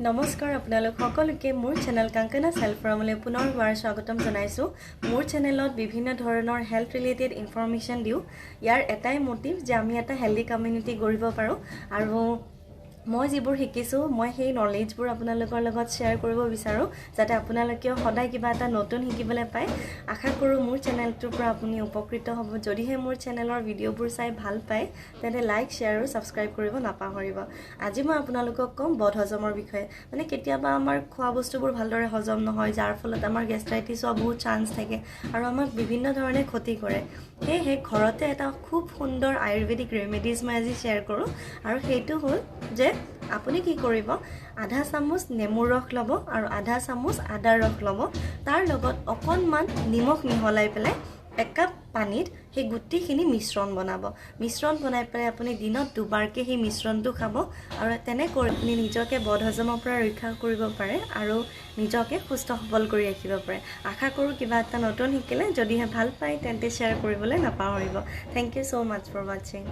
নমস্কাৰ, আপোনালোক সকলোকে মোৰ চেনেল কাংকনা হেল্থ ফৰামলৈ পুনৰবাৰ স্বাগতম জনাইছোঁ। মোৰ চেনেলত বিভিন্ন ধৰণৰ হেল্থ ৰিলেটেড ইনফৰ্মেশ্যন দিওঁ। ইয়াৰ এটাই মটিভ যে আমি এটা হেল্ডি কমিউনিটি গঢ়িব পাৰোঁ আৰু মই যিবোৰ শিকিছোঁ, মই সেই নলেজবোৰ আপোনালোকৰ লগত শ্বেয়াৰ কৰিব বিচাৰোঁ, যাতে আপোনালোকেও সদায় কিবা এটা নতুন শিকিবলৈ পায়। আশা কৰোঁ মোৰ চেনেলটোৰ পৰা আপুনি উপকৃত হ'ব। যদিহে মোৰ চেনেলৰ ভিডিঅ'বোৰ চাই ভাল পায়, তেন্তে লাইক, শ্বেয়াৰ আৰু ছাবস্ক্ৰাইব কৰিব নাপাহৰিব। আজি মই আপোনালোকক ক'ম বদহজমৰ বিষয়ে। মানে কেতিয়াবা আমাৰ খোৱা বস্তুবোৰ ভালদৰে হজম নহয়, যাৰ ফলত আমাৰ গেষ্ট্ৰাইটিছ হোৱা বহুত চান্স থাকে আৰু আমাক বিভিন্ন ধৰণে ক্ষতি কৰে। সেয়েহে ঘৰতে এটা খুব সুন্দৰ আয়ুৰ্বেদিক ৰেমেডিজ মই আজি শ্বেয়াৰ কৰোঁ আৰু সেইটো হ'ল যে আপুনি কি কৰিব, আধা চামুচ নেমুৰ ৰস ল'ব আৰু আধা চামুচ আদাৰ ৰস ল'ব, তাৰ লগত অকণমান নিমখ মিহলাই পেলাই একাপ পানীত সেই গোটেইখিনি মিশ্ৰণ বনাব। মিশ্ৰণ বনাই পেলাই আপুনি দিনত দুবাৰকৈ সেই মিশ্ৰণটো খাব আৰু তেনেকৈ আপুনি নিজকে বদহজমৰ পৰা ৰক্ষা কৰিব পাৰে আৰু নিজকে সুস্থ সবল কৰি ৰাখিব পাৰে। আশা কৰোঁ কিবা এটা নতুন শিকিলে। যদিহে ভাল পায়, তেন্তে শ্বেয়াৰ কৰিবলৈ নাপাহৰিব। Thank you so much for watching.